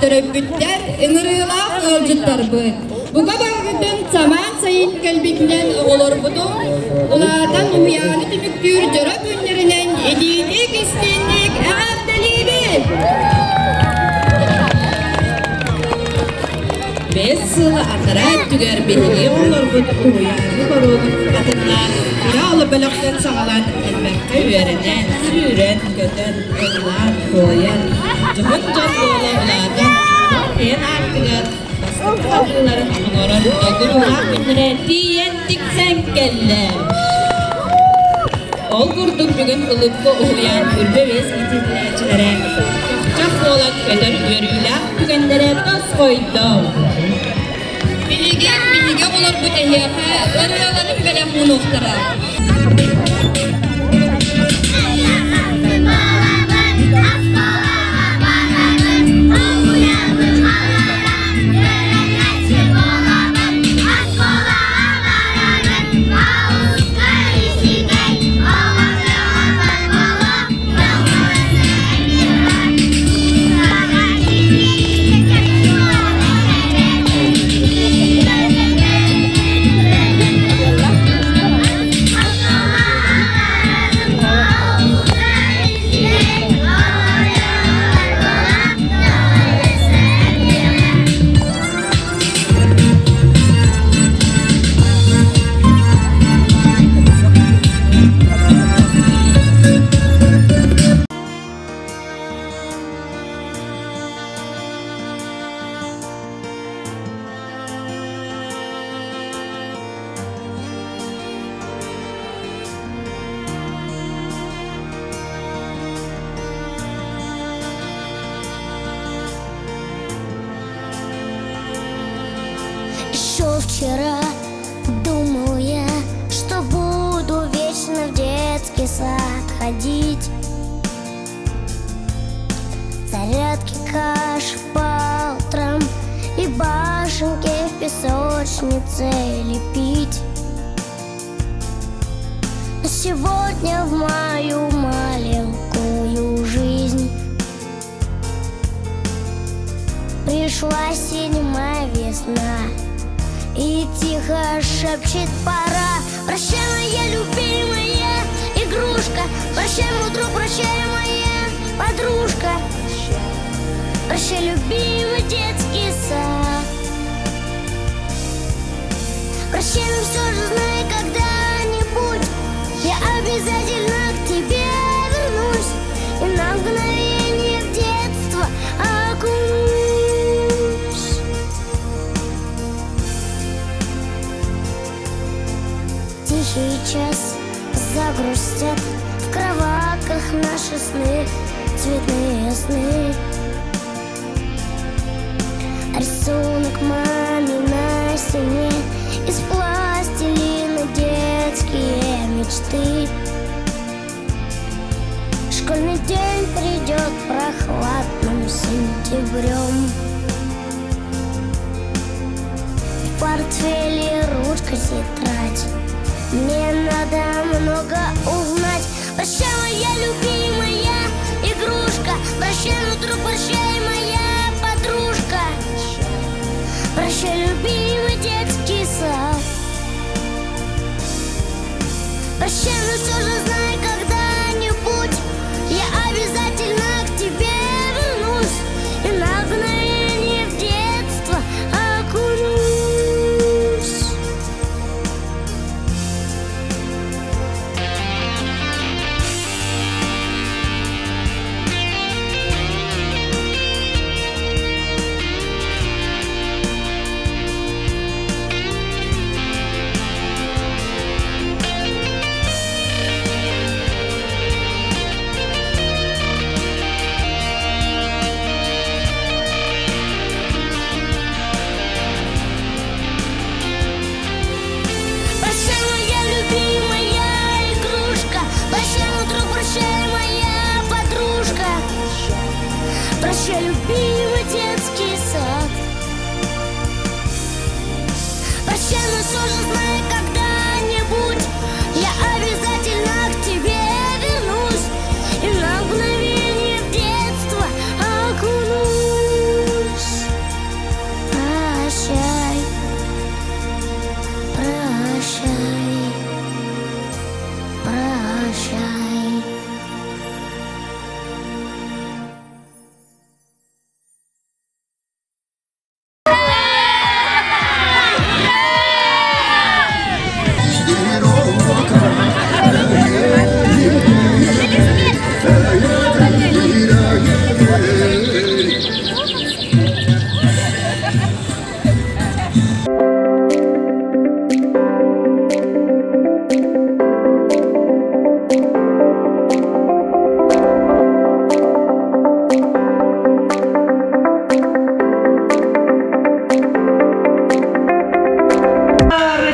Төрөппүттэр, ыҥырыылаах ыалдьыттарбыт, бука барыгытын самаан сайын кэлбитинэн оҕолорбутун улаатан уһуйааны түмүктүүр дьоро күннэринэн итиитик истиҥник эҕэрдэлиибит! Бэс сыл анараа өттүгэр биһиги оҕолорбут уһуйааҥҥа боруогун атыннаан кыра оло бөлөхтөн саҕалаан элбэххэ үөрэнэн, сүүрэн-көтөн, ыллаан, туойан, дьоһун дьон буола улаатан, олох аартыгар бастакы хардыыларын оҥорон долгутуулаах күннэрэ тиийэн тиксэн кэллэ. Ол курдук бүгүн Улукка уһуйаан үрбэ бэс иитиллээччилэрэ чох буолан көтөр үөрүүлээх түгэннэрэ тосхойдо. Билигин биһиги оҕолорбут эһиэхэ ырыаларын бэлэх уунуохтара. Еще вчера думал я, что буду вечно в детский сад ходить. Зарядки каш по утрам и башенки в песочнице лепить. Но сегодня в мою маленькую жизнь Пришла седьмая весна И тихо шепчет пора Прощай, моя любимая игрушка Прощай, мой друг, прощай, моя подружка Прощай, любимый детский сад Прощай, но все же знай, когда-нибудь Я обязательно к тебе вернусь И на мгновение в детство окунусь Тихий час загрустят В кроватках наши сны, цветные сны Рисунок маме на стене Из пластилина детские мечты Школьный день придет прохладным сентябрем В портфеле ручка тетрадь Мне надо много узнать Прощай, моя любимая игрушка Прощай, мой друг, прощай, моя подружка Прощай, любимый детский сад Прощай, но все же знай, когда-нибудь Я обязательно к тебе вернусь И на мгновение в детство окунусь Прощай.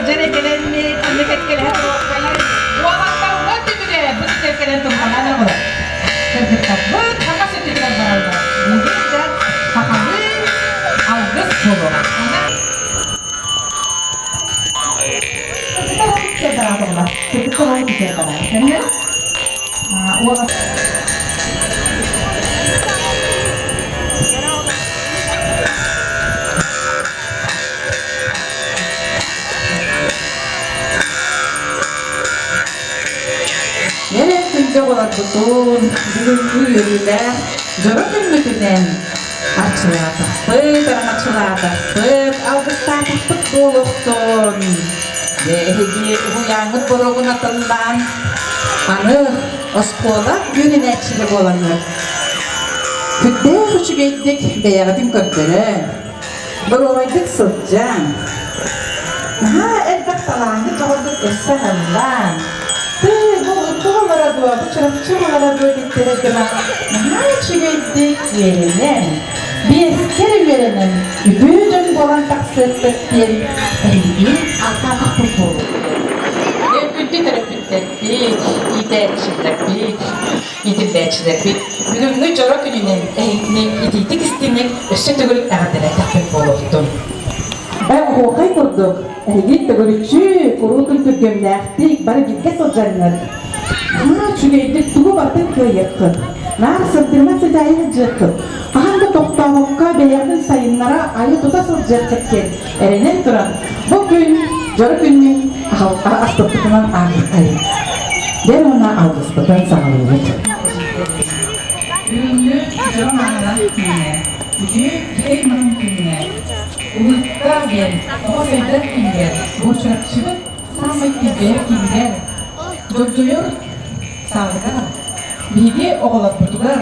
Дьэ кэлэнни ханнык эткэлэһэ туруоххайын уолаттарбыт түтүгэ бу кэлэн турбанан оҕолор кыргыттарбыт хаҥас өттүгэр бараллар билигин да сахалыы алгыс буолуоҕа Уолаттар Эрэ күндү оҕолорбутун бүгүҥҥү үөрүүлээх дьоро күммүтүнэн арчылаатахпыт, араҥаччылаатахпыт, алгыстаатахпыт буолуохтун. Эһиги уһуйааҥҥыт боруогун атыллаан, аны оскуола үөрэнээччилэрэ буолаҥҥыт. Сүрдээх үчүгэйдик бэйэҕитин көрдөрөн, Боруобайдык сылдьан, наһаа элбэх талааҥҥыт доҕоргут өссө аһыллан, тыы бу урукку оҕолоро дуо, бу чурапчы оҕолоро дуо диттэрэ гына наһаа үчүгэйдик үөрэнэн, биэскэр үөрэнэн үтүө дьон буолан тахсыахпыт диэн эһиги алҕаатахпыт буолуо. Күндү төрөппүттэрбит, иитээччилэрбит, иитиллээччилэрбит бүгүҥҥү дьоро күнүнэн эһигини итиитик истиҥник өссө төгүл эҕэрдэлээтэхпит буолуохтун. Оһуохай курдук эһиги төгүрүччү куруутун күргүөмнээхтик бары бииргэ сылдьаҥҥыт наһаа үчүгэйдик тугу барытын кыайыаххыт, наар сырдыгынан сыдьаайа сылдьыаххыт, хаһан да тохтообокко бэйэҕитин сайыннара айа-тута сылдьыаххыт диэн эрэнэн туран бу күн дьоро күннүн аспыппытынан ааҕыаххайын. Дьэ уонна алгыспытын саҕалыыбыт. Бүгүҥҥү дьоро маанылаах күҥҥэ, үтүө үтэй маҥан күҥҥэ, Улукка диэн оҕо сайдар күнүгэр бу Чурапчыбыт саамай килбэйэр киинигэр дьордьойор саалыгар биһиги оҕолорбутугар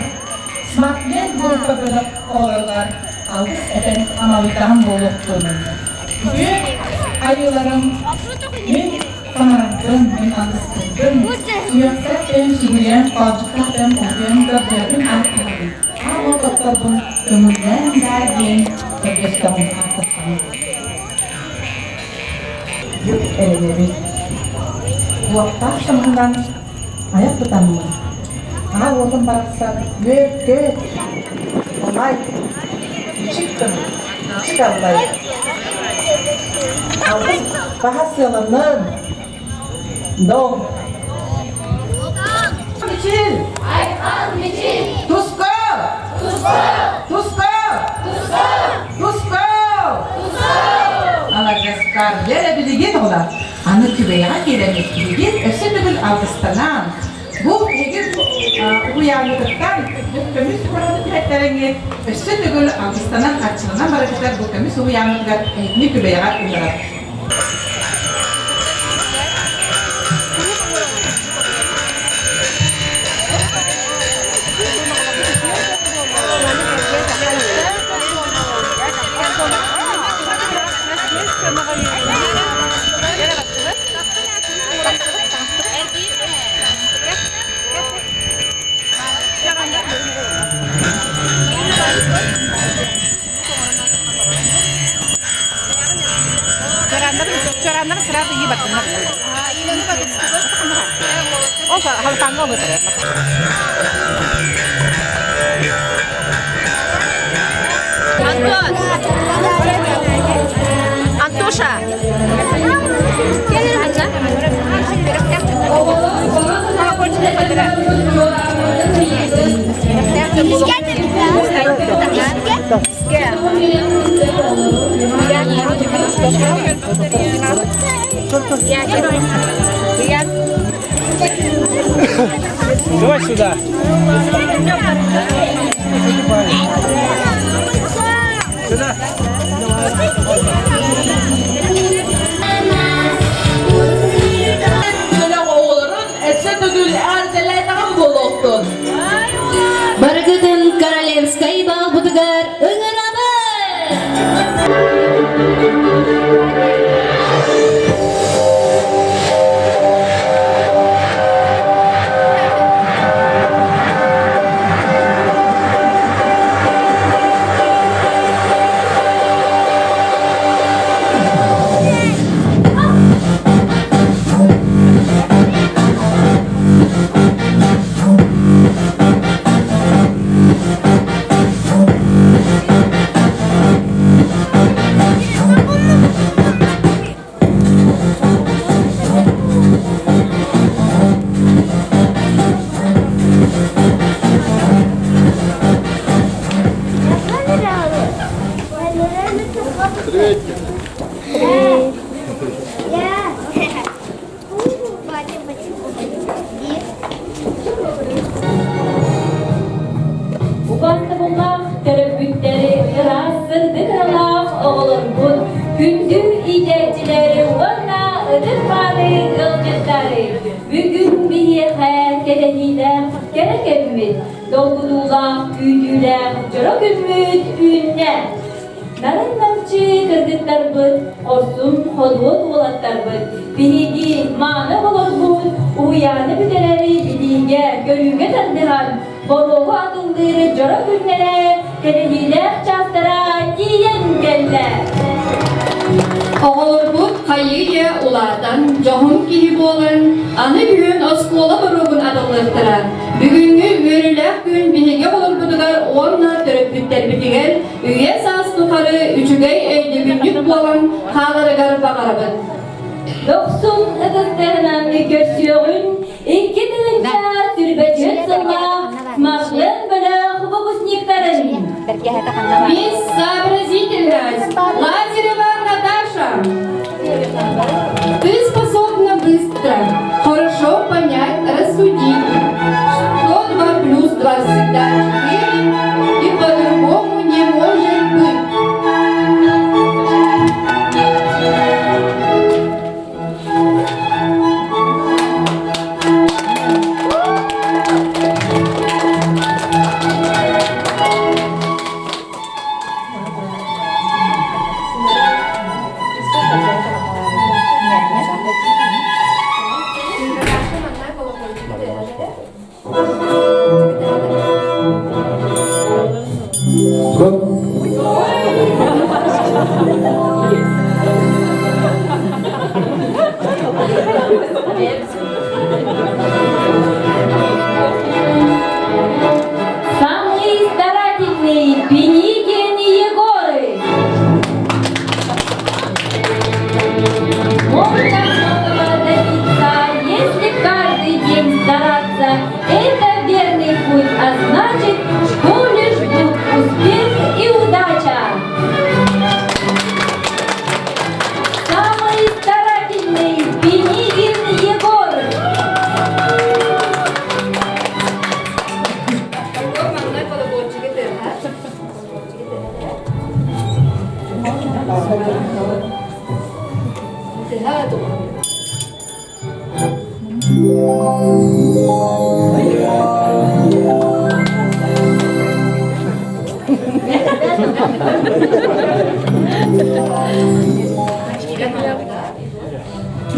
Смартлен группа бөлөх оҕолоругар алгыс этэн амалыйдаҕым буолуохтун. Үтүө айыыларым мин таҥарабын, мин алгыспытын, сүрэхтээх бэйэм сүгүрүйэн, хоолдьуктаах бэйэм холбуйан көрдөрөбүн ааттаһабын. Аал отторбун көҥүллээн даа диэн көрдөстөҕүм ааттастаҕым. Бүк эрэнэбит. Уохтаах самынан айах тутаммын, аал уотум барахсан үөр-көт, умай, бичик гын, бичик аллай. Алгыс баһа сыаланнын, дом. Мичил! Айхан Мичил! Туско! Туско! Туско! Туско! Туско! Туско! Маладьыастар, дьэ билигин оҕолор аны Күбэйэҕэ киирэммит билигин өссө төгүл алгыстанан бу эһиги уһуйааҥҥытыттан бу көмүс куораты түһэттэрэҥҥит өссө төгүл алгыстанан арчыланан бараргытыгар бу көмүс уһуйааҥҥытыгар эһигини Күбэйэҕэ ыҥырар. Чараннары сразу ебатыннар. Ол халканга олотор. Антон! Антоша! Давай сюда. Сюда. Бөлөх оҕолорун өссө төгүл эҕэрдэлээтэҕим буолуохтун. Барыгытын Королевскай баалбытыгар ыҥырабыт! Убаастабыллаах төрөппүттэри, ыраас сырдык ыралаах оҕолорбут, күндү иитээччилэри уонна ытык мааны ыалдьыттары бүгүн биһиэхэ кэтэһиилээх кэрэ кэммит, долгутуулаах күүтүүлээх дьоро күммүт үүннэ. Нарын намчы кыргыттарбыт, хорсун ходуот уолаттарбыт, биһиги мааны оҕолорбут уһуйааны бүтэрэри билиигэ, көрүүгэ тардыһан, боруогу атыллыыр дьоро күннэрэ, кэтэһиилээх чаастара тиийэн кэллэ. Оҕолорбут хайыы-үйэ улаатан, дьоһун киһи буолан, аны күһүн оскуола боруогун атыллыахтара. Бүгүҥҥү үөрүүлээх күн биһиги оҕолорбутугар уонна төрөппүттэрбитигэр үйэ саас тухары үчүгэй өйдөбүнньүк буолан хааларыгар баҕарабыт. Дохсун ытыстарынан көрсүөҕүн 2024 сыллаах Машлен бөлөх выпускниктарын. Мисс Сообразительность Лазарева Наташа. Ты способна быстро, хорошо понять, рассудить, что 2 плюс 2 всегда 4 и по-другому не может быть. Самый старательный Пенигин Егорыч. Можно многого добиться, если каждый день стараться. Это верный путь, а значит, в школе ждут успех и удача. Самый старательный Пенигин Егор.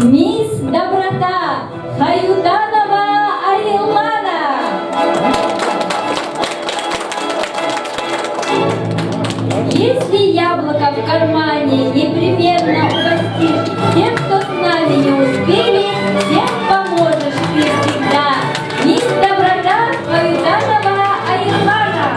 Мисс Доброта Хаютанова Арилана. Если яблоко в кармане, непременно угостишь тех, кто с нами не успели, всем поможешь ты всегда. Мисс Доброта Хаютанова Арилана.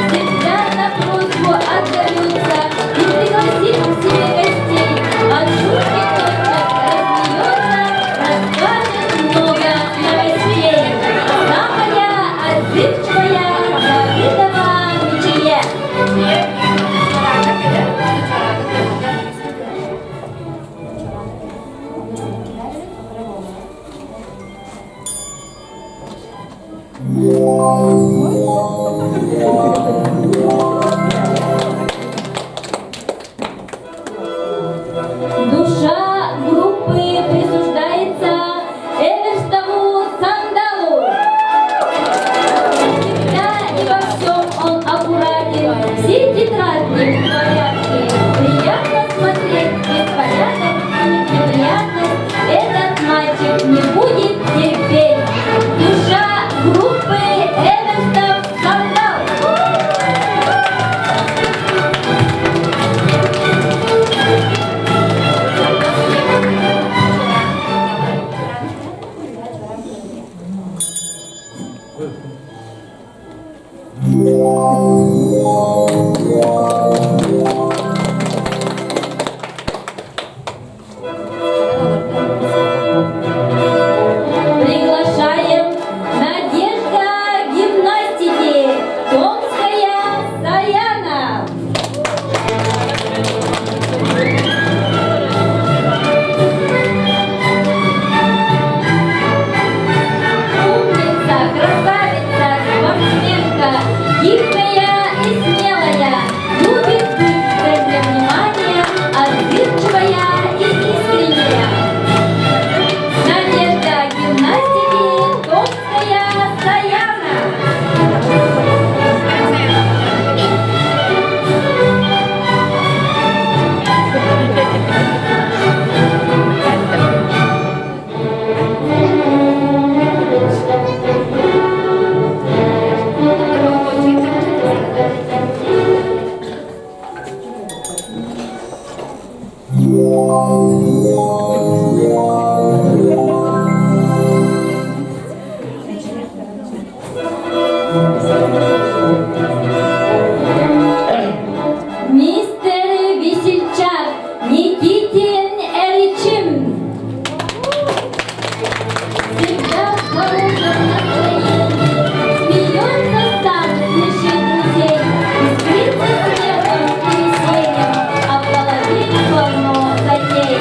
Всегда на просьбу отзовется и пригласит к себе гостей. От шутки тотчас рассмеется, расскажет много новостей. Самая отзывчивая Давыдова Мичие. Душа группы присуждается Эверстову Сандалу. Всегда и во всем он аккуратен, все тетрадки в порядке. Приятно смотреть беспорядок и неприятность. Этот мальчик не будет терпеть. Душа группы Эверстов Сандал. Приглашаем Надежда гимнастики, Томская Саяна. Умница, красавица, спортсменка, гибкая и смелая, любит быть в центре внимания, отзывчивая и искренняя. Надежда гимнастики, Томская Саяна. Мистер Весельчак Никитин Эричим. Всегда в хорошем настроении, смеется сам, смешит друзей, искрится смехом и весельем, а в голове полно затей.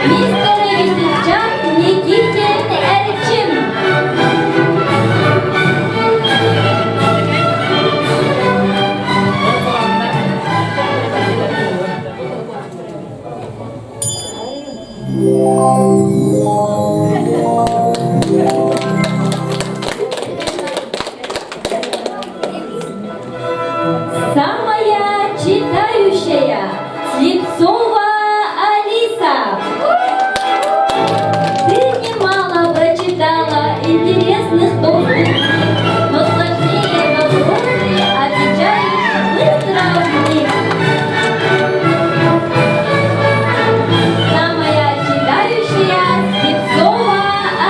Мистер Весельчак Никитин Эричим. Самая читающая Слепцова Алиса. Ты немало прочитала интересных толстых книг, но сложнее вопросы отвечаешь быстро вмиг. Самая читающая Слепцова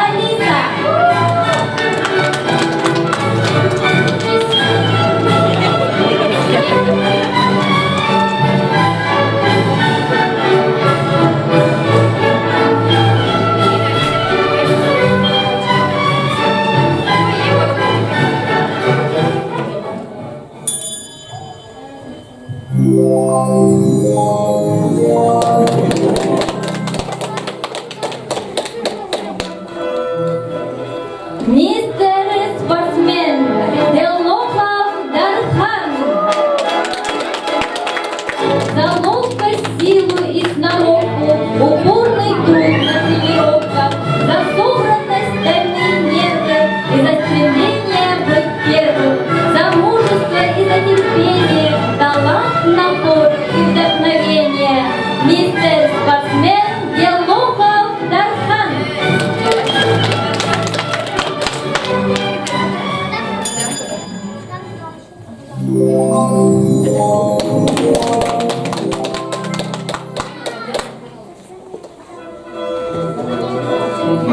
Алиса. Мистер спортсмен Делохов Дархан. За ловкость, силу и сноровку, упорный труд на тренировках, за собранность, стальные нервы и за стремление быть первым, за мужество и за терпение, талант, напор и вдохновение. Мистер спортсмен Делохов Дархан.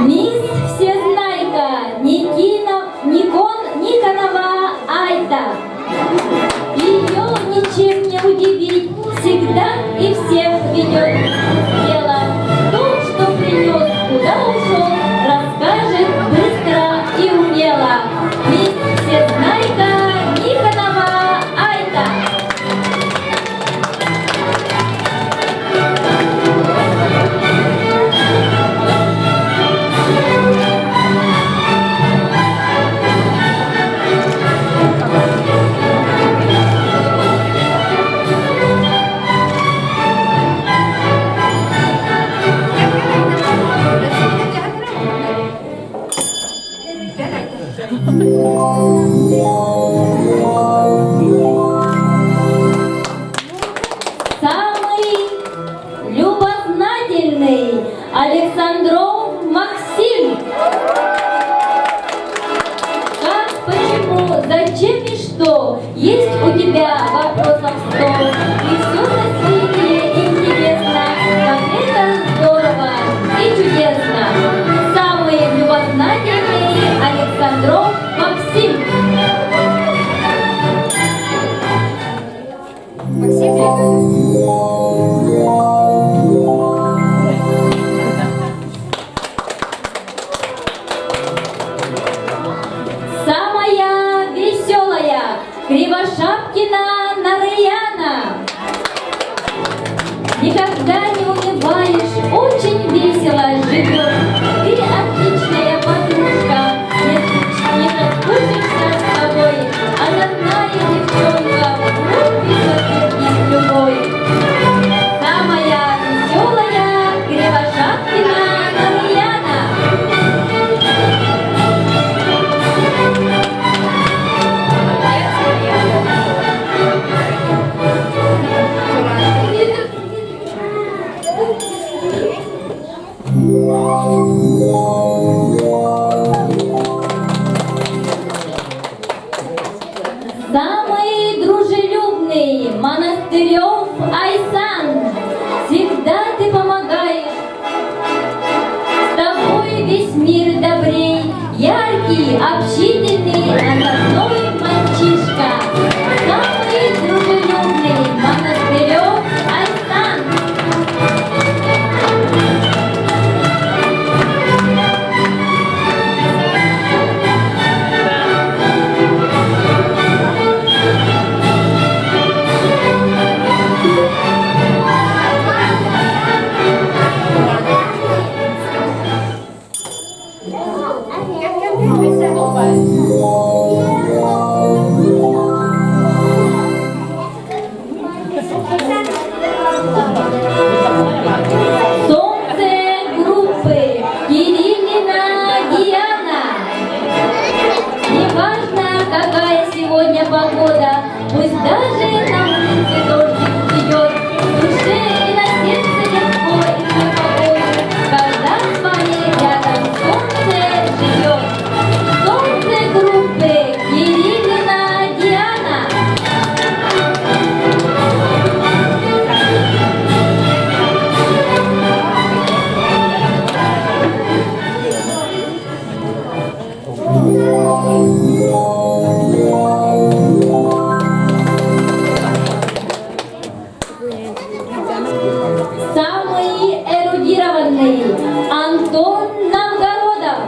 Мисс Всезнайка Никина, Никон зачем и что, есть у тебя вопросов сто. И все на свете интересно, как это здорово и чудесно. Самый любознательный Александров Максим. Самая веселая Кривошапкина Нараяна. Никогда не унываешь, очень весело живешь. Ты отличная подружка, не, не соскучишься с тобой. Озорная девчонка, в группе соперник любой. Самая веселая Кривошапкина Нараяна. Самый дружелюбный Монастырев Айсан. Всегда ты помогаешь. С тобой весь мир добрей. Яркий, общительный, озорной мальчишка. Самый дружелюбный Монастырев Айсан. Солнце группы Кириллина Диана. Неважно, какая сегодня погода, пусть даже на улице дождик идет, в душе и на сердце легко и все погоду, когда с вами рядом солнце живет. Солнце группы Кириллина Диана. Самый эрудированный Антон Новгородов.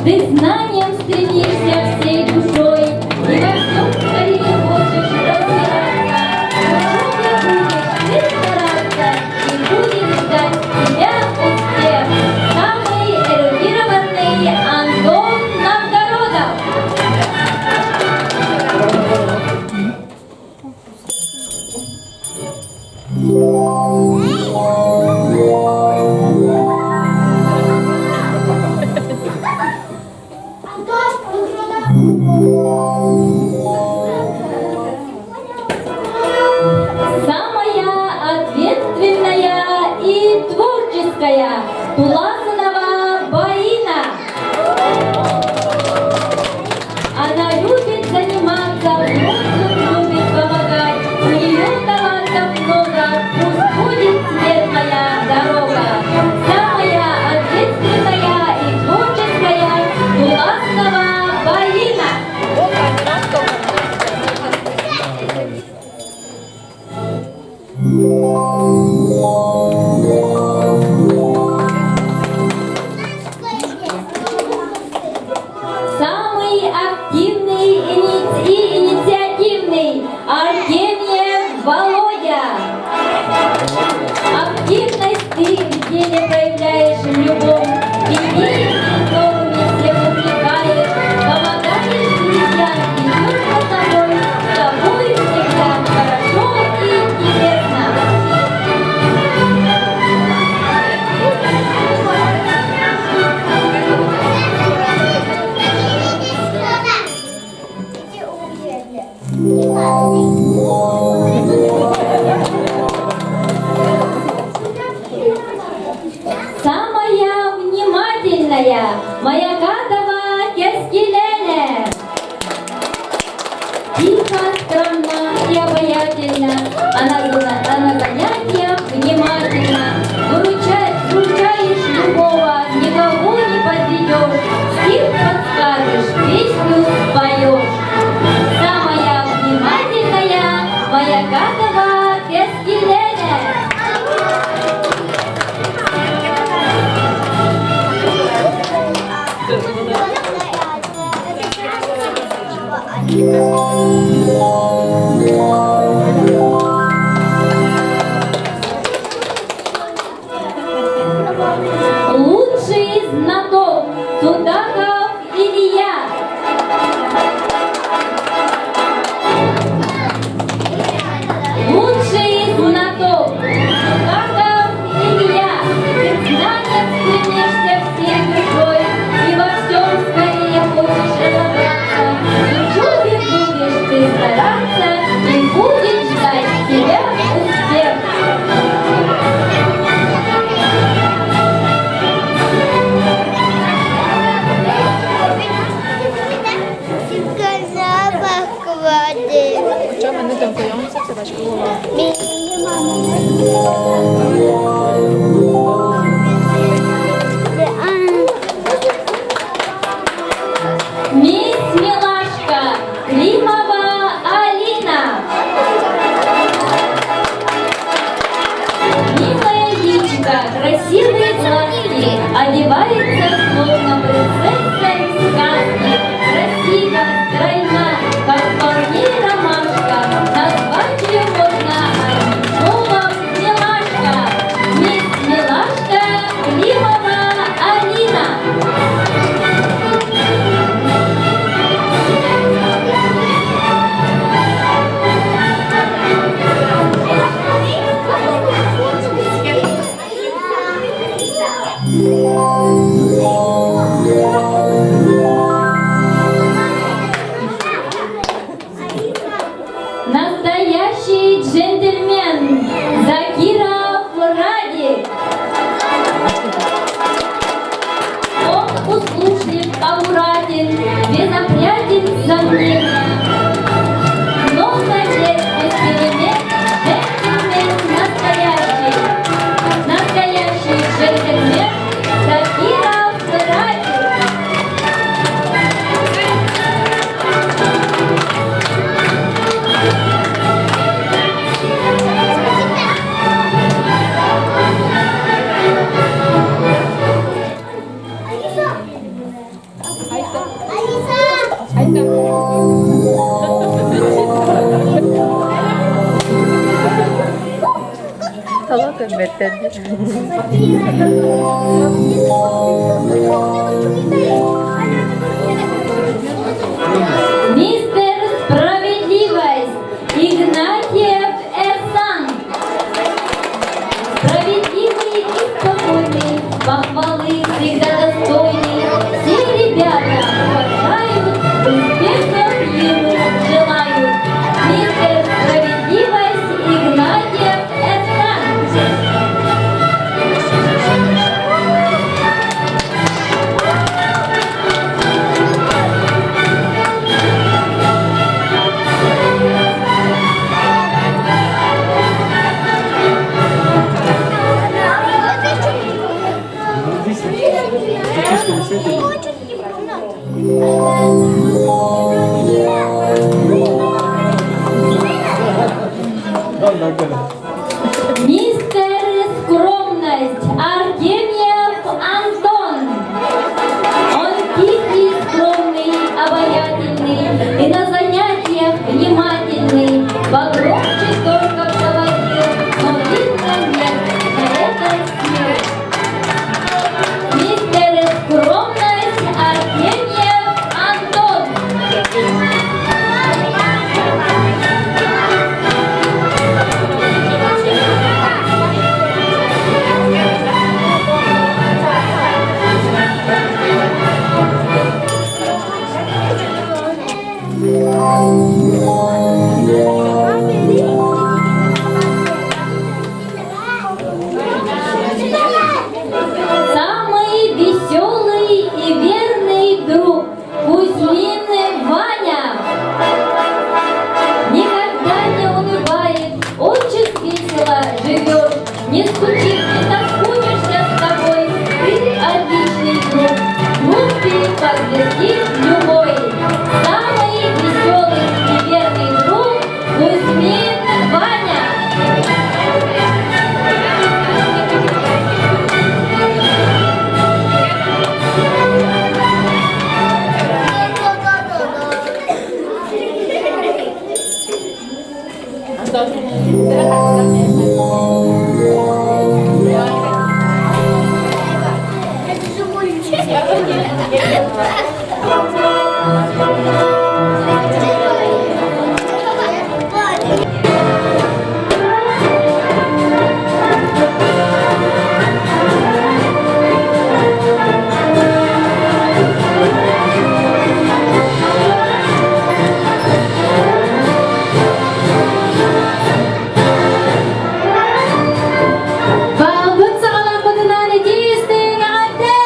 Ты к знаниям стремишься всей душой и во всем скорее хочешь разбираться. В учебе будешь ты стараться и будет ждать тебя успех. Самый эрудированный Антон Новгородов. Самая ответственная и творческая Туласынова Баина. Она любит заниматься, взрослым любит помогать. У нее талантов много, пусть будет светлая дорога. Самая ответственная и творческая Туласынова Баина. Самый активный и инициативный Артемьев Володя. Активность ты в деле проявляешь в любом. Идеями новыми всех увлекаешь, помогаешь друзьям, идешь за собой, с тобой всегда хорошо и интересно. Самая внимательная Маякатова обязательно, а на, а на занятиях внимательно. Выручай, выручаешь любого, никого не подведешь, стих подскажешь, песню споешь. Самая внимательная моя Катова Кескилене. Лучший знаток Судаков Илья. Лучший знаток Судаков Илья. Ты к знаниям стремишься всей душой и во всем скорее хочешь разобраться. В учебе будешь ты стараться и будет ждать тебя успех. Запах воды. Мисс Милашка Климова Алина. Милая личико, красивые глазки, одевается словно принцесса из сказки. Красиво, стройна, как вполне ромашка. Назвать ее можно одним словом Милашка. Мисс Милашка Климова Алина. Настоящий джентльмен Закиров Радик. Он услужлив, аккуратен, безопрятен сомнения. Много лет без перемен, джентльмен настоящий. Настоящий джентльмен Закиров Радик. Алиса! Мистер Справедливость Игнатьев Эрсан. Справедливый и спокойный, похвалы всегда достойный. Все ребята уважают, успехов ему желают. Мистер Справедливость Игнатьев Эрсан. Мистер Скромность Артемьев Антон. Он тихий, скромный, обаятельный и на занятиях внимательный. Погромче только заводил, но видно нет на это сил. Мистер Скромность Артемьев Антон. Самый веселый и верный друг Кузьмин Ваня. Никогда не унывает. подтвердит любой. Самый веселый и верный друг Кузьмин Ваня. Балбыт саҕаламмытынан итии-истиҥ эҕэрдэ!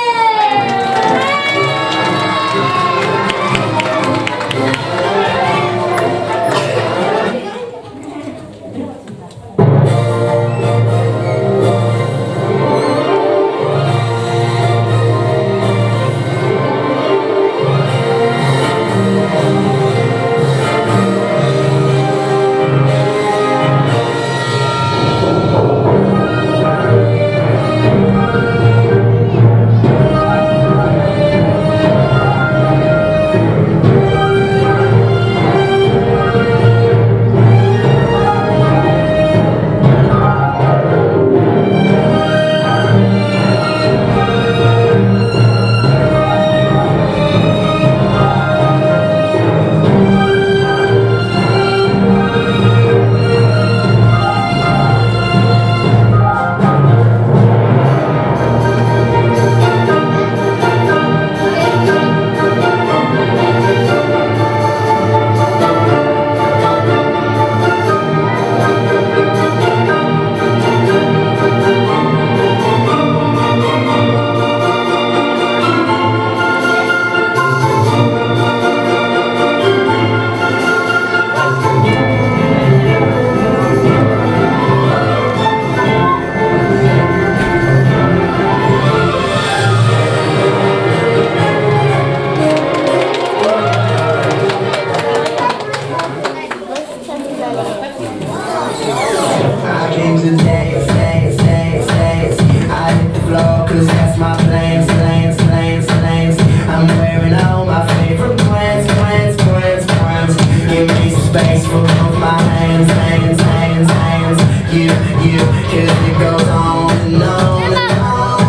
I came to dance, dance, dance, dance. I hit the floor 'cause that's my plans, plans, plans, plans. I'm wearing all my favorite plans, plans, plans, plans. Give me some space for both my hands, hands, hands, hands. You, you, 'cause it goes on and on and on.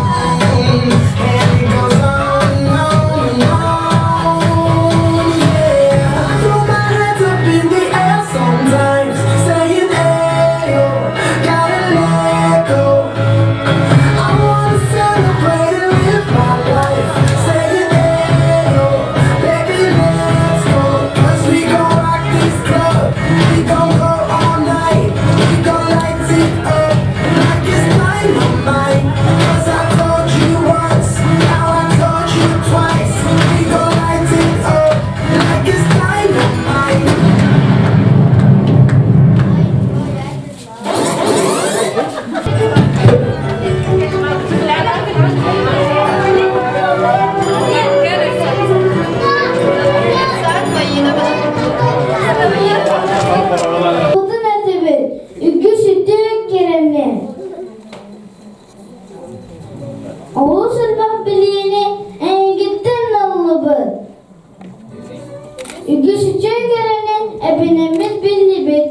And it goes on and on and on, yeah. Throw my hands up in the air sometimes, saying, Ayo, gotta let go. I wanna celebrate and live my life, saying, Ayo, baby, let's go. 'Cause we gon' rock this club, we gon' go all night, we gon' light it up like it's dynamite. 'Cause I told you once, now I told you twice, we gon' light it up like it's dynamite. Утун этибит, үгүс үтүө кэрэни. Олус элбэх билиини эйигиттэн ыллыбыт. Үгүс үтүө кэрэни эбинэммит биллибит.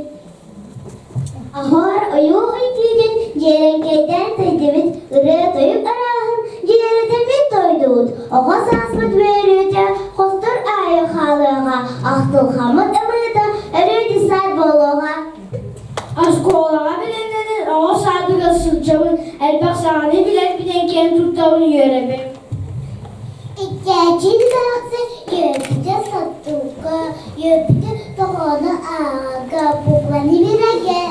Аһар ойуу үҥкүүтүн дьиэрэҥкэйдээн тэйдибит, ырыа-тойук арааһын дьиэрэтэммит тойдубут, оҕо сааспыт үөрүүтэ хостор аайы хаалыаҕа, ахтылҕаммыт ымыыта өрүү десант буолуоҕа. Оскуолаҕа билиннэнэн оҕо саадыгар сылдьабын, элбэх саҥаны билэрбинэн киэн туттабын үөрэбин. Иккээччи тахсан үөрбүтэ сотуга, үөрбүтэ тоҕоону ааҕарга букваны билэргэ.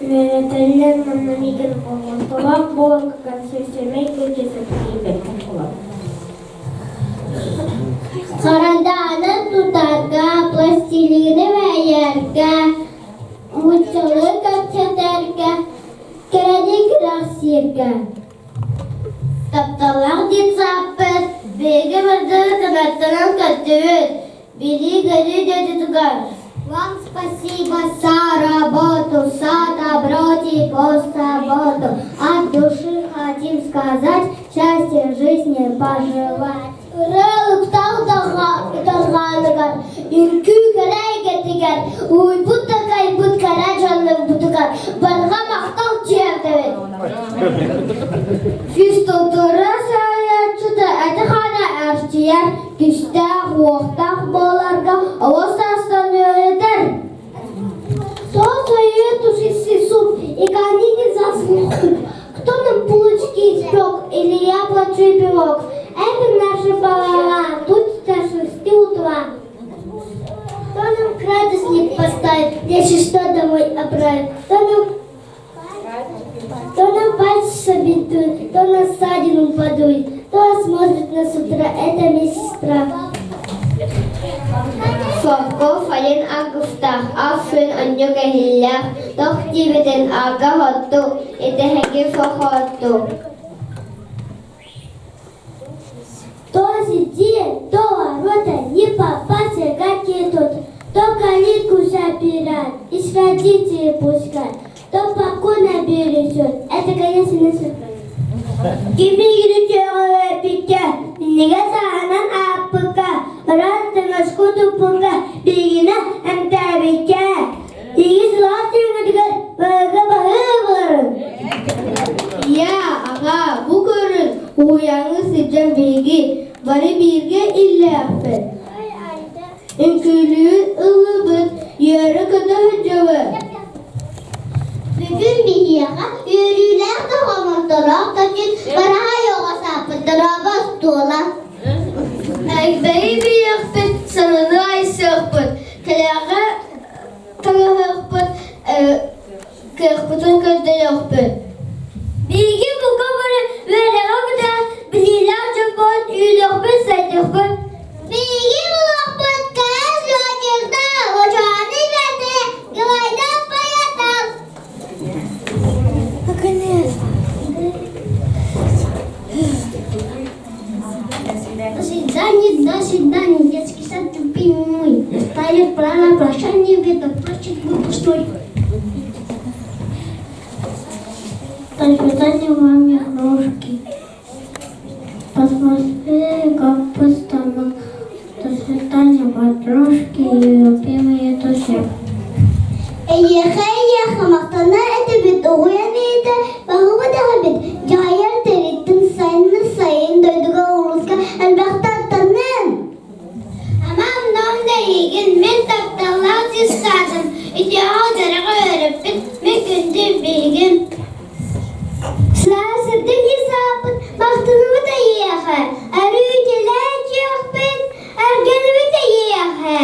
Үөрэтэллэр манна миигин болҕомтолоох буоларга консультированнай кэлчэсэтиибэккэ буолар. Харандааны тутарга, пластилины бэйэргэ, муччалы кэпсэтэргэ, кэрэни кэрэхсииргэ. Тапталлаах детсаппыт. Биһиги бардары кынаттанан көттүбүт, билии-көрүү дойдутугар. Вам спасибо за работу, за доброту по заботу. От души хотим сказать, счастья жизни пожелать. Ырыа уктаах дорҕооноҕор, үҥкүү кэрэ эйгэтигэр, уйбут такайбыт кэрэ дьоннорбутугар барҕа махтал тиэрдэбит. Физкультура салайааччыта этэ-хаана эрчийэр, күүстээх-уохтаах буоларга оҕо саастан үөрэтэр. Кто сует уши суп и конины заслух? Кто нам булочки испек или я плачу и пирог? Это наша повара, тут до 6 утра. Кто нам градусник поставит, если что домой отправит? Кто нам пальцы забинтует, кто на ссадину подует, кто осмотрит нас с утра, это медсестра. Фокко фален агуфтах, афын онньук эһиллэх, тох диэбитин ага хотту, итэһэги фохотту. То сидит, то ворота, не попасться, как и тут. То калитку запирает и с родителей пускает, то покой бережет. Это, конечно, наша Кимигини төҕөппүккэ, минньигэс аһынан аһаппыкка, ыраас таҥаска утуппукка, биһигини эмтээбиккэ, Тиги сылаас түүҥҥүтүгэр барыга баһыы буларын. Ийээ, аҕаа, бу көрүн, уһуйааҥҥа сылдьан биһиги бары бииргэ иллээхпит. Үҥкүүлүүр ыллыыбыт, үөрэ-көтө сылдьабыт. Бүгүн биһиэхэ үөрүүлээх да хомолтолоох да күн бараһай оҕо сааппыт дорообо остуола. Элбэҕи билиэхпит, саҥаны айсыахпыт, кэлэҕэ таҥаһыахпыт, кыахпытын көрдөрүөхпүт. Биһиги бука бары үөрэҕи бүтэн билиилээх дьон буолан үүнүөхпүт-сайдыахпыт. Биһиги булуохпут кээс лётчиктаах, учуонай бэртэрэ, геройдаах поэттаах. Наконец-то! До свидания, до свидания, детский сад любимый мой. Настает пора на прощание, видно, плачет выпускной. До свидания, маме игрушки. Посмотри, как пусто. До свидания, подружки и любимые друзья. Эйиэхэ, эйиэхэ махтанар этибит, угуйан ийэтэ баһыыба даҕабит, дьаһайар тэриттин сайыны сайын дойдуга улууска элбэхтэ аттанын. Амам ном да эйигин мин тапталлаах сис саадым, үтүөҕэ дьараҕа үөрэппит мин күндү биһигим. Сылаас сырдык сааппыт махтанабыт эйиэхэ, өрүү үтүөлээх дьиэхпит, эргэнэбит эйиэхэ.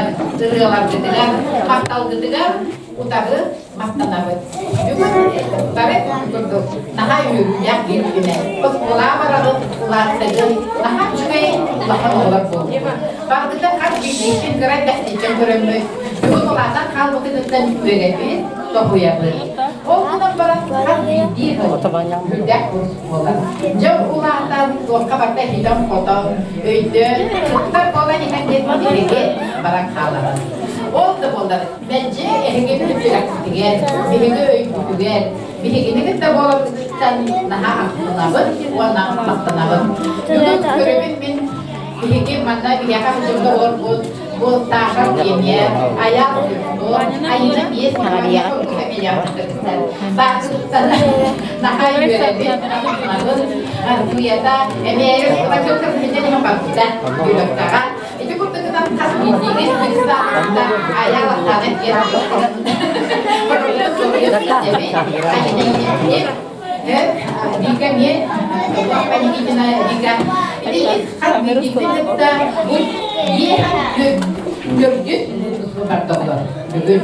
үҥкүүлэргитигэр, ырыаларгытыгар, махталгытыгар утары махтанабыт. Бүгүн бары курдук наһаа үөрүүлээх биир күнэ. Оскуолаҕа барабыт, улааттыгын, наһаа үчүгэй улахан оҕолор буоллубут. Барбыта хас биирдиибит кыра эрдэхтиттэн көрөммүт, бүгүн улаатан хаалбытыттан үөрэбит, тоһуйабыт. Ол гынан баран хас биирдии сыл үрдээх курс буолар. Дьэ улаатан, туохха барда хитэн-хотон, өйдөөн, кыттар буолан иһэн диэн биһиги баран хаалабыт. Ол да буоллар, мэлдьи эһиги үөрэхпитигэр, биһиги өйбүтүгэр, биһигини кытта буоларбытыттан наһаа астынабыт уонна махтанабыт. Бүгүн көрөбүн мин биһиги манна биһиэхэ сылдьыбыт оҕолорбут бу Саша Кемия, Аял Айына биэс наһаа үөрэбит, астынабыт, эмиэ Ити курдугунан хас биирдиигит кыыстаахта айа лахтаана диэн Вика мен Никитина Вика хас биирдиибит кытта бу төрдүс барда бүгүн.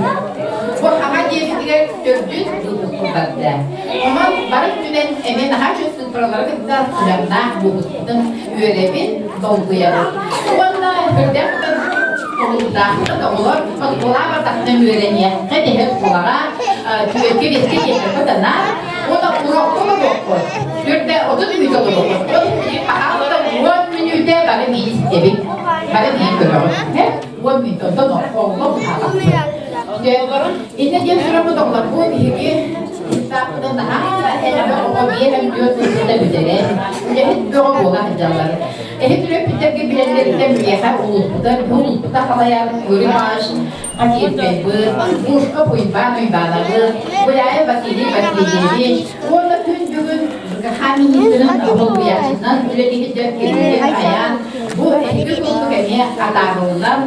Бу хаҥа диэбитигэр төрдүс барда. Онон бары өттүнэн эмиэ наһаа үчүгэй цифралары кытта сыһыаннаах буолбутун үөрэбин, долгуйабын. Уонна үрдээх толуктаахпыт оҕолор оскуолаҕа бардахтан үөрэниэххэ дэһэ оскуолаҕа түөркэ биэскэ диэтэххэ анаа уонна урокка олоруохпут. Түөртэ 30 мүнүүтэ олоруохпут. Пожалуйста, 10 мүнүүтэ бары биир истэбит. Бары биир көрөҕүт. 10 мүнүүтэ онтон оҕолор хаалахпыт. Иннэ диэн турабыт оҕолорбут биһиги Сааппытын наһаа элбэх оҕо биэһэн түөрт сылга бүтэрэн, үлэһит бөҕө буола сылдьаллар. Эһи төрөппүттэргэ билэллэриттэн биһиэхэ улууспута, улууспута халайар Юрий Иванович Хатиевскайбыт, Пушков Уйбаан Уйбаанабыт, Гуляев Василий Васильевич уонна күн бүгүн ЖКХ министрин солбуйааччытынан үлэлиһитэр Кирилл Аян бу эһиги курдук эмиэ атаарыллан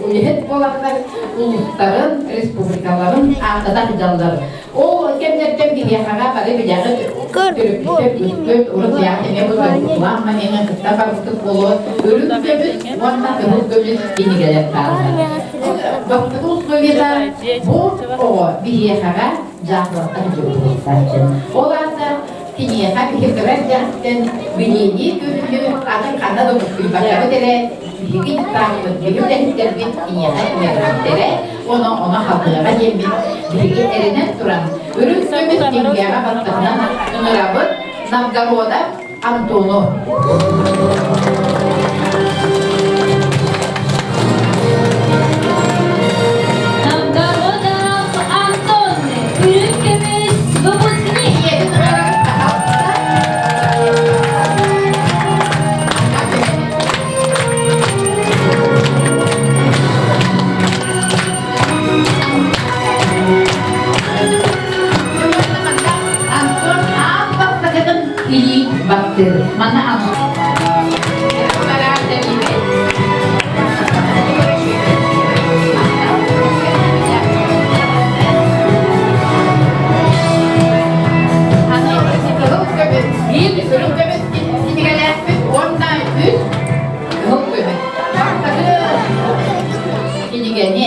үлэһит буоланнар улуустарын, республикаларын ааттата сылдьаллар. Ол кэмнэртэн биһиэхэҕэ бары билэҕит төрөппүттэр күспүт, урут биһиэхэ эмиэ бу дойдулаах маньыҥа кытта барбытык буолуо, үрүҥ көмүс уонна кыһыл көмүс кинигэлэр бааллар. Бастакы условиета бу оҕо биһиэхэҕэ дьаахылаттан дьулуһуохтааччы. Ол аата киниэхэ биһи кыра эрдэҕиттэн билиини көрүүнү атын ханна да буккуйбатабыт эрэ биһиги дьыктааммыт, биһиги үлэһиттэрбит киниэхэ иҥэрбиттэрэ, ону ону халыаҕа диэммит биһиги эрэнэн туран үрүҥ көмүс кинигэҕэ баттаһынан ыҥырабыт Новгородов Антону. Новгородов Антон, үрүҥ көмүс выпускник. Ийэтин ыҥырабыт, пожалуйста. Антон аан бастакытын илии баттыыр. Манна Антон. Биир үрүҥ көмүс кинигэлээхпит уонна үс кыһыл көмүс. Бастакы кинигэни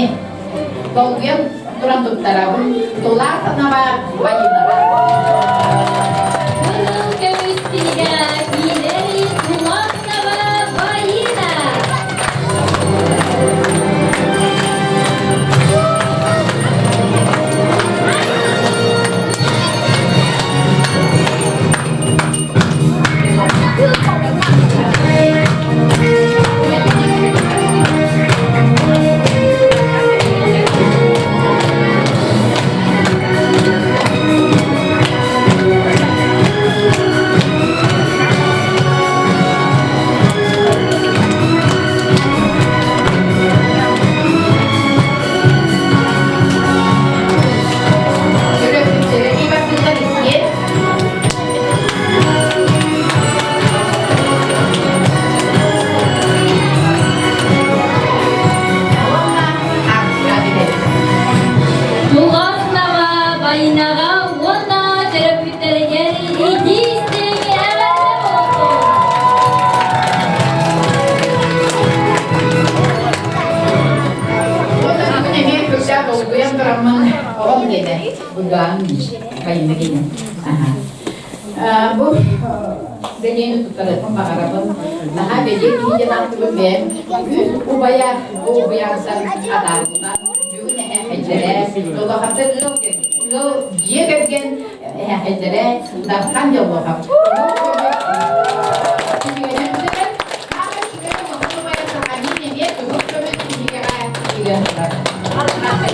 долгуйан туран туттарабын Тулаатанова Валинаҕа. Кыһыл көмүс кинигэ киинэри Тулаатанова Валина. киэнэ Уйбаан Байына киэнэ. Бу бэлиэни туттарыахпын баҕарабын. Наһаа бэлиэ киһи диэн ааттыбыт бэйэм үс убайа бу убайаансан атаарбынан бүгүн эһээхэйдэрэ Долохаттар ыал ыал дьиэ кэргэн эһээхэйдэрэ Дархан Дьоллохов.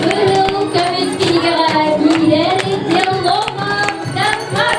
Кыһыл көмүс кинигэҕэ киирэр Деллома Дархан!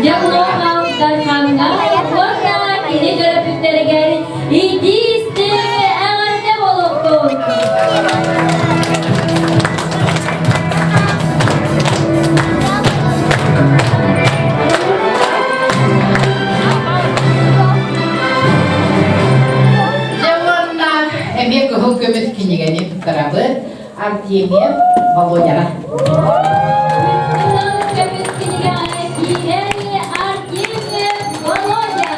Дьоллоох Дархаҥҥа уонна кини төрөппүттэригэр итии-истиҥ эҕэрдэ буолуохтун! Дьэ уонна эмиэ кыһыл көмүс кинигэни туттарабыт Артемьев Володяҕа. Кыһыл көмүс кинигэҕэ киирэр Артемьев Володя!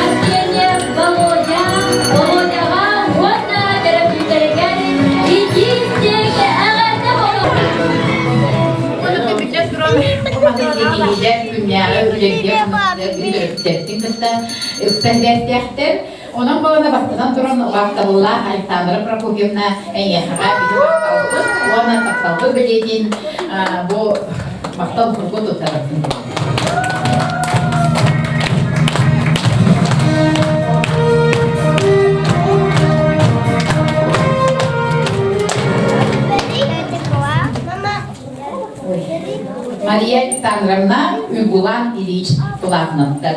Артемьев Володя, Володяҕа уонна төрөппүттэригэр итии-истиҥ эҕэрдэ буолуохтун! Күннээҕи үлэлиир төрөппүттэрбитин кытта ыкса сибээстээхтэр. Онон буолана бастатан туран убаастабыллаах Александра Прокопьевна эйиэхэҕэ биһи махталбыт уонна тапталбыт бэлиэтин бу махтал курдук туттарабын. Мария Александровна, Уйгулан Ильич Платновтар.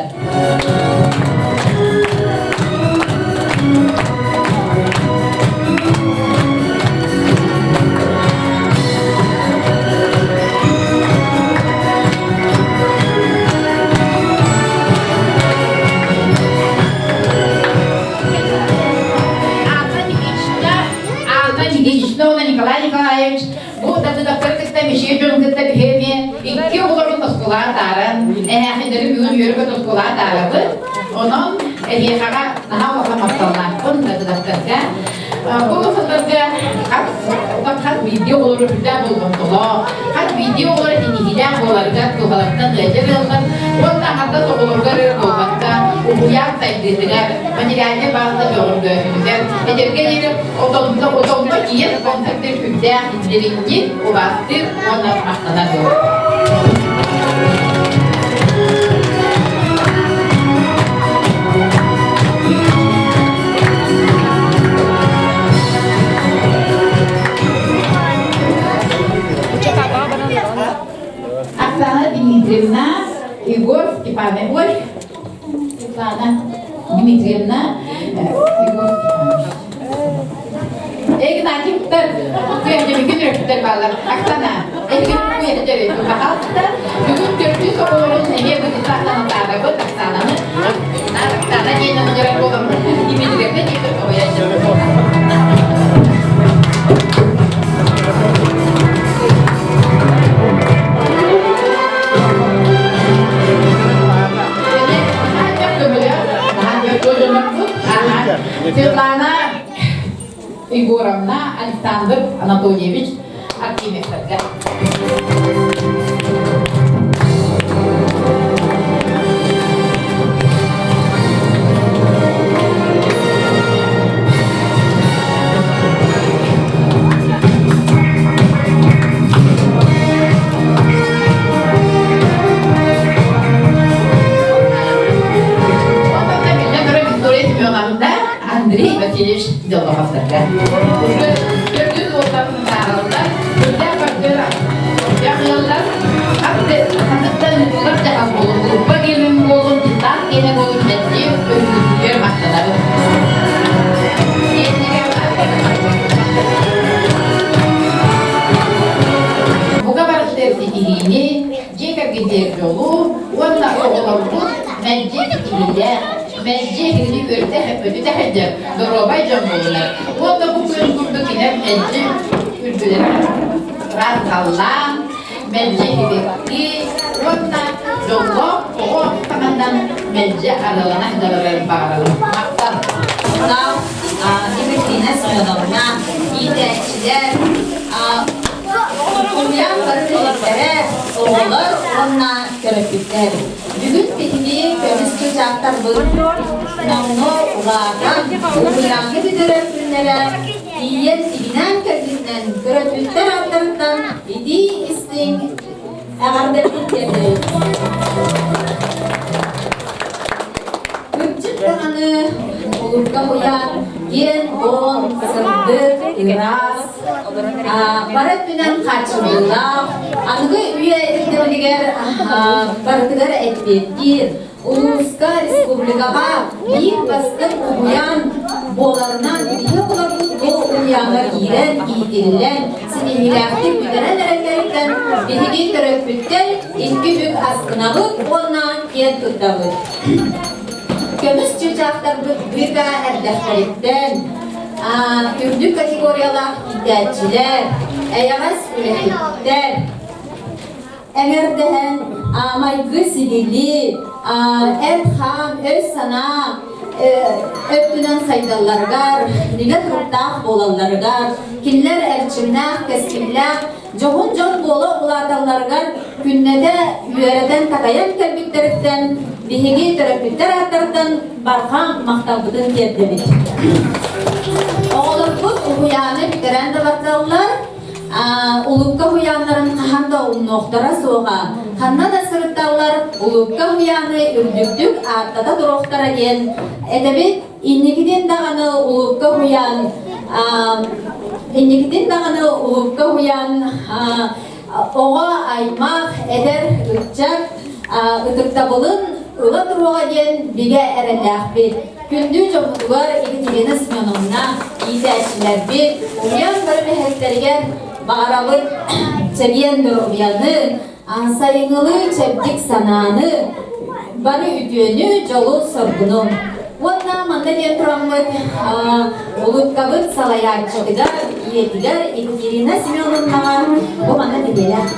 Анна Никитична, Анна Никитична уонна Николай Николаевич Бу датыдахтары кытта мишиэ дьон кытта биһиэмиэ икки оҕолорун оскуолаҕа тааран, эһээхиннэри бүгүн үөрэ-көтө оскуолаҕа таарабыт. Онон эһиэхэҕэ наһаа улахан махталлаахпын датыдахтарга. Бу сылларга хас хас биирдии оҕолору үрдээх болҕомтолоох, хас биирдии оҕолор этиниһиилээх буоларыгар туһалартан ыалдьар ыаллар уонна аҥардас оҕолоругар эрэ буолбакка, уһуйаан сайдыытыгар, материальнай бааза бөҕөргөөһүнүгэр, эдэргэ диэри Отонно отонно тиийэн концертыр сүрдээх дириҥник убаастыыр уонна махтанар буолар. Оксана Дмитриевна, Егор Степанович, ой, Светлана Дмитриевна, Егор Степанович. Игнатьевтар, күөннэмикин өрөппүттэр бааллар. Оксана, эһиги күөннэри пожалуйста. Бүгүн төрдүс оҕолорун эмиэ бытыттаахтан атаарабыт Оксананы. Оксана диэн оҕонньоро буоламмыт. Дмитриевна диэн Светлана Егоровна, Александр Анатольевич Артемьевтарга. Виктория Семеновна, Андрей Васильевич Деллоховтарга. кэмим буолун, дьыллаах киэһэ буолун мэлдьи өрүүтүгэр махтанабын. Бука барытыгар ситиһиини, дьиэ кэргэнигэр дьолу уонна оҕолорбут мэлдьи ситиһиилээх, мэлдьи эһигини үөрдэ-көтүтэ сылдьар доруобай дьон буоллулар. Уонна бу күн курдук кинилэр мэлдьи үрдүлэрэ ыраас халлаан, мэлдьи сибэкки уонна дьоллоох оҕо таҥанан мэлдьи арыалана сылдьалларыгар баҕарабын. Махтал! Екатерина Семеновна, иитээччилэр, уһуйаан бары үлэһиттэрэ, оҕолор уонна төрөппүттэр. Бүгүн биһиги көмүс чыычаахтарбыт номнуо улаатан, уһуйааҥҥа бүтэрэр күннэрэ тиийэн тигинээн кэлбитинэн төрөппүттэр ааттарыттан итии-истиҥ эҕэрдэбитин тиэрдэбит. Кырдьык даҕаны улукка уйан, киэн-куоҥ, сырдык, ыраас, бары өттүнэн хааччыллыылаах, аныгы үйэ ирдэбилигэр барытыгар эппиэттиир, улууска, республикаҕа биир бастыҥ уһуйаан буоларынан биһи оҕолорбут бу уһуйааҥҥа киирэн, иитиллэн, ситиһиилээхтик бүтэрэн эрэллэриттэн биһиги төрөппүттэр икки бүк астынабыт уонна киэн туттабыт. Көмүс чыычаахтарбыт быыка эрдэхтэриттэн үрдүк категориялаах иитээччилэр, эйэҕэс үлэһиттэр, эҥэрдэһэн майгы-сигили, эт-хаан, өй-санаа өттүнэн сайдалларыгар, бигэ туруктаах буолалларыгар, кинилэр эрчимнээх, кэскиллээх дьоһун дьон буола улааталларыгар күннэтэ үөрэтэн-такайан кэлбиттэриттэн биһиги төрөппүттэр ааттарыттан барҕа махталбытын тиэрдэбит. Оҕолорбут уһуйааны бүтэрэн да бардаллар, улуукка уһуйааннарын хаһан да умнуохтара суоҕа. Ханна да сырытталлар, улуукка уһуйааны үрдүктүк ааттата туруохтара диэн этэбит. Инникитин даҕаны улуукка уһуйаан инникитин даҕаны улуукка уһуйаан оҕо аймах, эдэр ыччат ытыктабылын ыла туруоҕа диэн бигэ эрэллээхпит. Күндү дьоммутугар Екатерина Семеновна иитээччилэрбит уһуйаан бары үлэһиттэригэр баҕарабыт чэгиэн доруобуйаны, сайыҥҥылыы чэбдик санааны, бары үтүөнү, дьолу-соргуну. Уонна манна диэн тураммыт улуткабыт салайааччытыгар, ийэтигэр Екатерина Семеновнаҕа бу манна тириэлээх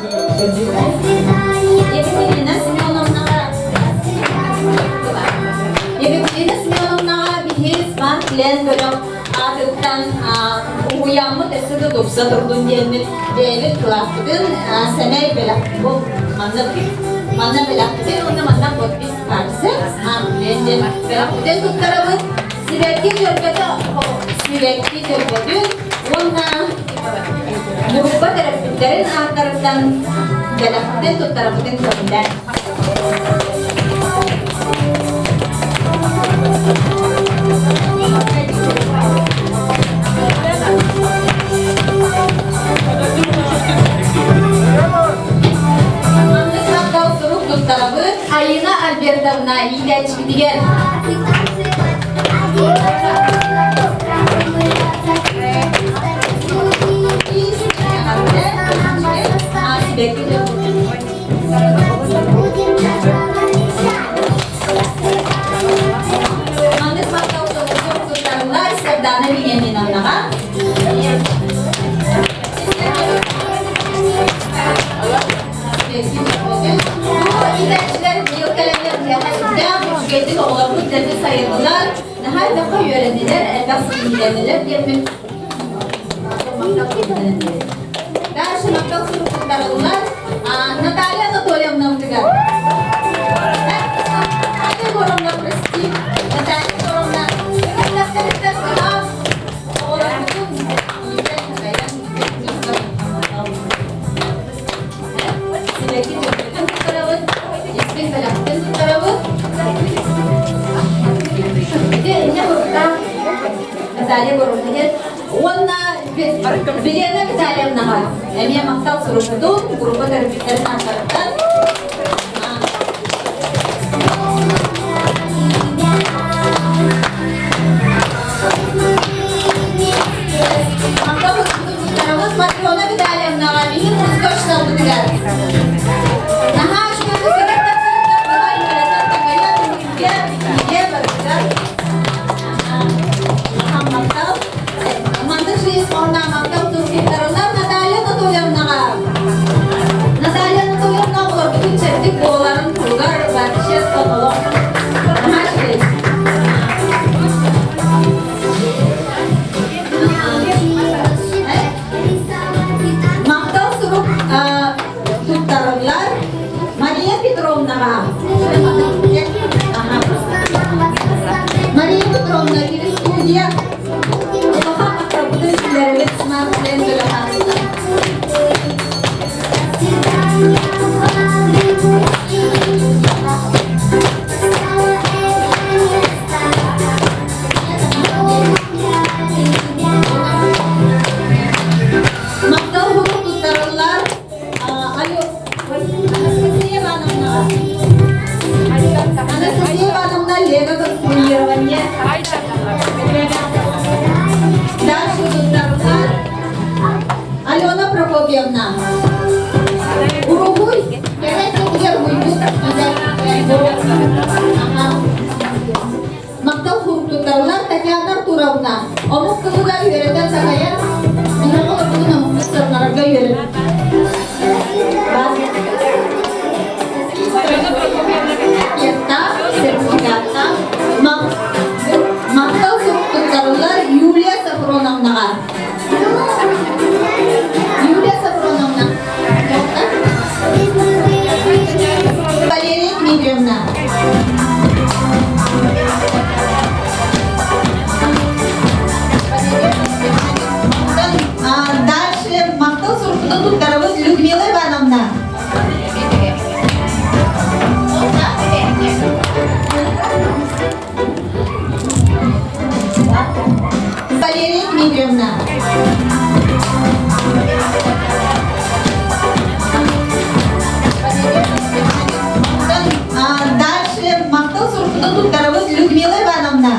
Екатерина Семеновнаҕа Екатерина Семеновнаҕа биһи Смарт Лен бөлөх аатыттан уһуйааммыт өссө да тупса турдун диэммит бэйэбит кылааспытын сэмэй бэлэх бу манна манна бэлэхпитин уонна манна подпись карты Смарт Лен диэн бэлэхпитин туттарабыт сибэкки дьөрбөтө сибэкки дьөрбөтүн уонна группа төрөппүттэрин ааттарыттан бэлэхпитин туттарабытын көҥүллээн Маннык махтал сурук туттарабыт Айына Альбертовна иитээччибитигэр. Маннык махтал сурук туттарыллар Сардаана Вениаминовнаҕа. Иитээччилэр быйыл кэлэннэр биһиэхэ сүрдээх үчүгэйдик оҕолорбут дэлби сайыннылар, наһаа элбэххэ үөрэннилэр, элбэх ситиһиилэннилэр диэммин Дальше махтал сурук туттарыллар Наталья Анатольевнабытыгар. Наталья Егоровна, прости. Наталья Егоровна, оҕолорбутун иитэн-такайан Сибэкки дьөрбөтүн туттарабыт, истиҥ бэлэхтин туттарабыт. Ити инньэ буруктаах Наталья Горовна диэн. Уонна Елена Витальевнаҕа эмиэ махтал сурукпутун, группа төрөппүттэрин ааттарыттан. Анастасия. Улахан махталбытын биллэрэбит Smart Land бөлөх аатыттан. Махтал бурук туттарыллар Анастасия Ивановнаҕа. Анастасия Ивановна Лего конструирование. Дальше туттарыллар Алена Прокопьевна. Уруһуй кэлэн кэтигэр уйбут Махтал суруктуттарылар Татьяна Артуровна омук тылыгар үөрэтэн такайар, биһиги олорбутун омукпут сырнарарга үөрэтэр. Сертификаттаах, махтал суруктуттарылар Юлия Сафроновнаҕа. Юлия Сафроновна. Валерия Дмитриевна. Дальше махтал сурукутун туттарабыт Людмила Ивановна. Валерия Дмитриевна. Дальше махтал сурукутун туттарабыт Людмила Ивановна.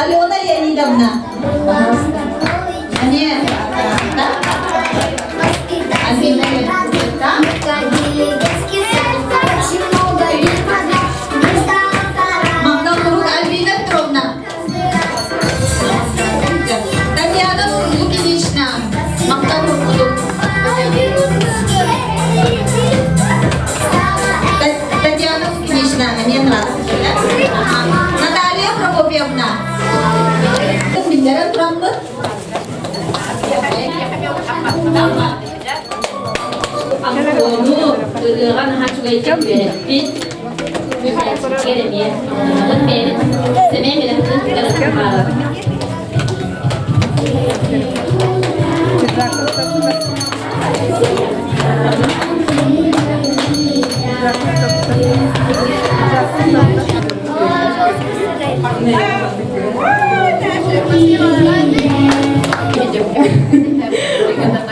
Алена Леонидовна. Они, да? Алина Леонидовна. Махтал сурук Альбина Петровна. Татьяна Лукинична. Махтал сурук. Татьяна Лукинична, мне нравится. Наталья Прокопьевна. Биллэрэн тураммыт. Ону ырыаҕа наһаа үчүгэйдик үөрэппит. Үөрэтэр эмиэ. Онон бэйэбит сэмэй бэлэхпитин туттаран хаалабыт.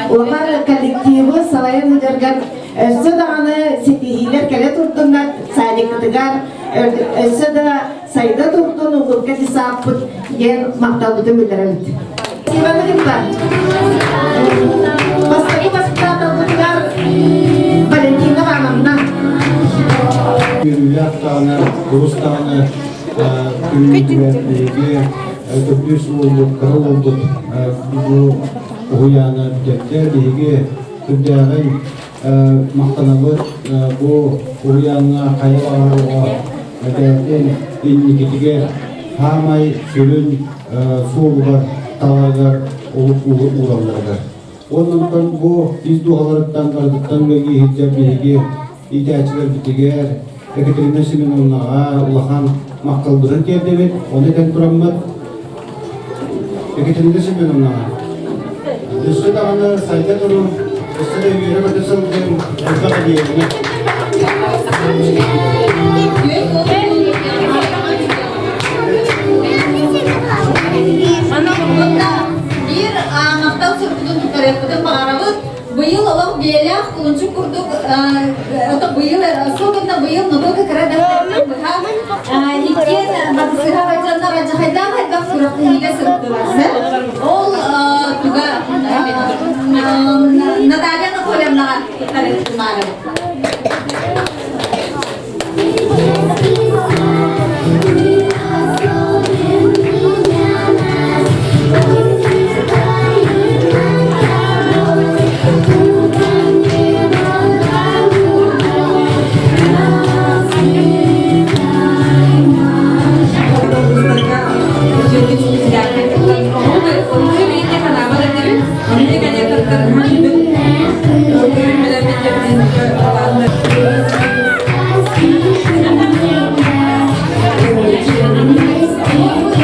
Улахан коллективы салайан ыдыргар өссө даҕаны ситиһиилэр кэлэ турдуннар садикытыгар өссө да сайда турдун улуурга десаппыт диэн махталбытын биллэрэбит. Иваны кытта бастакы воспитателбытыгар Валентина Ивановна. Үөрүүлээх даҕаны, курус даҕаны күнүгэр биһиги төрдүс уолбут, кыра уолбут бу уһуйааны бүтэрдэ. Биһиги түрдээҕин махтанабыт бу уһуйааҥҥа хайа баҕарар оҕо бэйэтин инникитигэр саамай сүрүн суолугар таларыгар олук ууралларыгар. Онон бу ис дууһаларыттан барытыттан үлэлии сылдьар биһиги иитээччилэрбитигэр Екатерина Семеновнаҕа улахан махталбытын тиэрдэбит. Ону этэн тураммыт Екатерина Семеновнаҕа өссө даҕаны сайда турун, өссө да үөрэ-көтө сылдьын, элбэх идиэйэни. Биир махтал сурукутун туттарыахпытын баҕарабыт. Быйыл олох биэлээх кулунчук курдук, ото быйыл, особенно быйыл нотока кыра дьахтартан быһа иккиэн батысыһа бачаннар адьахайдаах элбэх күрэхтэһиигэ сырыттылар. Ол туга Наталья Анатольевнаҕа туттарыахтымаарабыт.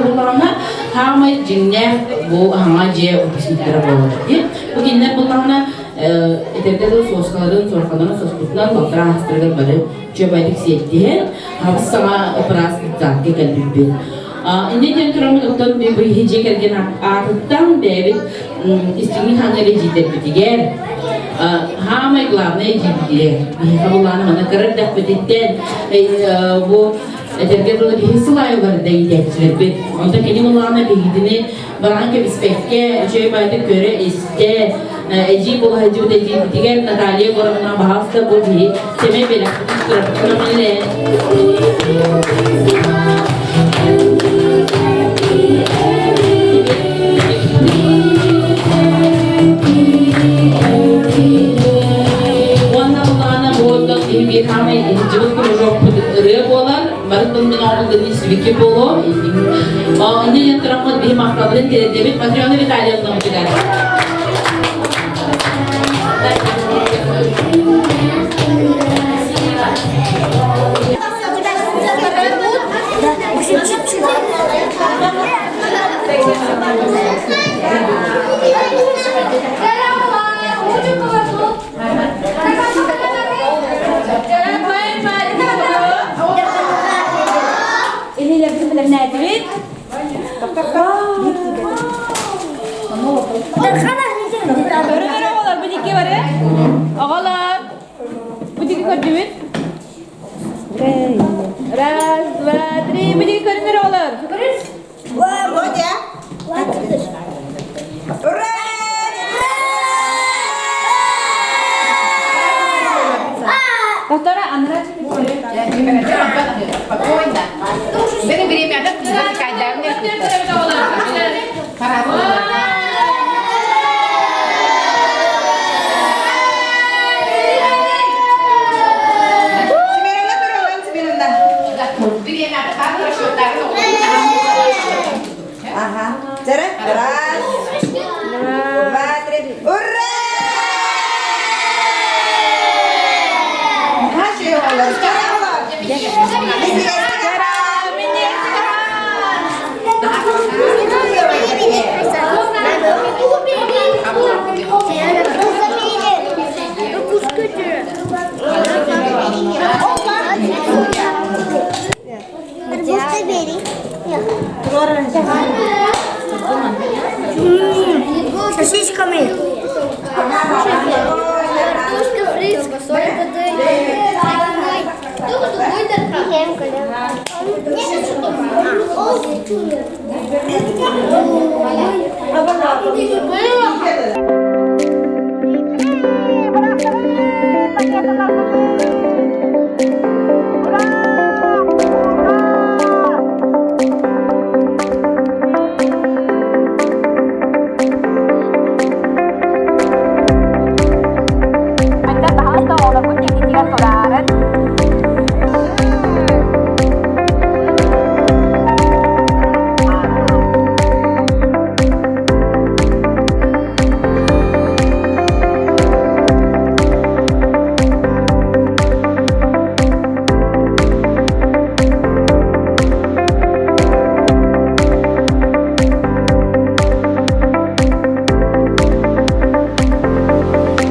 Буллаҕына хаамай дьиҥнээх бу хаҥа дьиэ выпускниктара буолаллар дии. Бу кинилэр буллаҕына этэргэ дылы суоскаларын, суорҕаннарын соспутунан балтараа аастарыгар бары чүөбайдык сиэттиһэн, хабыс саҥа ыпыраас детсадка кэлбиппит. Инньэ диэн тураммыт оттон биһи дьиэ кэргэн аатыттан бэйэбит истиҥник хаҥа эдьиийдэрбитигэр хаамай главное эдьиийбитигэр биһиэхэ буллааны манна кыра эрдэхпититтэн бу этэргэ дылы биһи сыл аайы барда иитээччилэрбит. Онтон кини буллаҕына биһигитини баран кэбиспэккэ үчүгэй баайдык көрө-истэ эдьиий буола сылдьыбыт эдьиийбитигэр Наталья Егоровна баһаалыста бу биһи сэмэй бэлэхпитин туттарабыт Уонна буллаҕына бу оттон киһи биир хаамай иһдьибит кружокпут ырыа буолар бары тылмын оҕолдун истибикки буолуо иннин диэн тураммыт биһи махталбытын тиэрдэбит Матрена Витальевнабытыгар. Илиилэрбитин бэлэмнээтибит. Көрүҥ оҕолор, бу дикки бары. Оҕолор, бу дикки көрдүбүт. Раз, два, три. Бу дикки көрүҥ оҕолор. Володя! Ура! Повтора, Андра. Спокойно. Бери время, Ага. Раз, два, три. Ура! Сосисками. Картошка фри с